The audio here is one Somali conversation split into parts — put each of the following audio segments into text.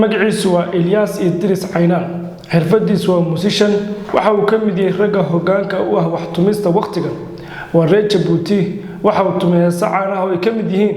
Magaciisu waa Ilyaas Idris Caynaan, xirfadiisu waa musician. Waxa uu ka mid yahay ragga hoggaanka u ah waxtumista wakhtigan. Waa reer Jabuuti. Waxa uu tumay heese caan ah oo ay ka mid yihiin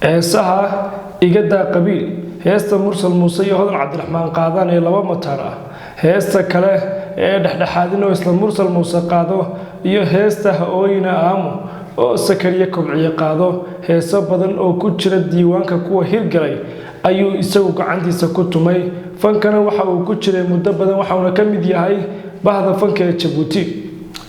heesaha Igadaa Qabiil, heesta Mursal Muuse iyo Hodan Cabdiraxmaan qaadaan ee Laba Mataan ah, heesta kale ee Dhexdhexaadin oo isla Mursal Muuse qaado, iyo heesta Ha-ooyina Aamo oo Sakariye Kobciye qaado. Heeso badan oo ku jira diiwaanka kuwa hirgalay ayuu isagu gacantiisa ku tumay. Fankana waxa uu ku jiray muddo badan, waxauna ka mid yahay bahda fanka ee Jabuuti.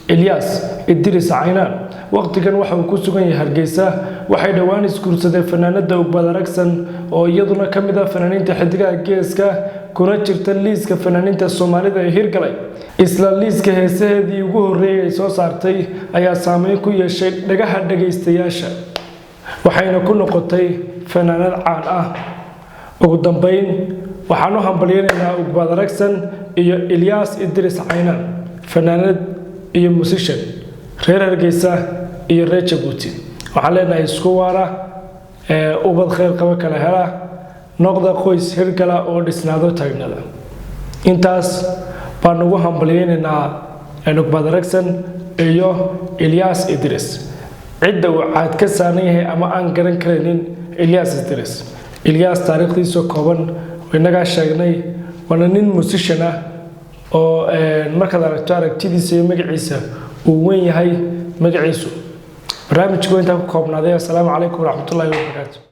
Ilyaas Idris Caynaan waqtigan waxa uu ku sugan yahay Hargeysa. Waxay dhowaan isguursadeen fanaanada Ugbad Aragsan oo iyaduna ka mid ah fanaaniinta xidigaha geeska, kuna jirta liiska fanaaniinta Soomaalida ee hirgalay. Isla liiska heesaheedii ugu horreeyay ay soo saartay ayaa saameyn ku yeeshay dhagaha dhagaystayaasha, waxayna ku noqotay fanaanad caan ah. Ugu dambeyn, waxaan u hambalyaynaynaa Ugbad Aragsan iyo Ilyaas Idris Caynaan, fanaanad iyo musician reer Hargeysa iyo reer Jabuuti. Waxaan leenahay isku waara, ubad khayr qaba kala hela, noqda qoys hirgala oo dhisnaado, taagnada. Intaas baan ugu hambalyaynaynaa Ugbad Aragsan iyo Ilyaas Idris. Cidda uu caad ka saaran yahay ama aan garan karaynin Ilyaas Idris, Ilyaas taariikhdiisa kooban innagaa sheegnay. Waana nin musician ah oo markaad aragto aragtidiisa iyo magaciisa uu weyn yahay magaciisu. Barnaamijku intaa ku koobnaaday. Assalaamu calaykum waraxmatullaahi wabarakaatu.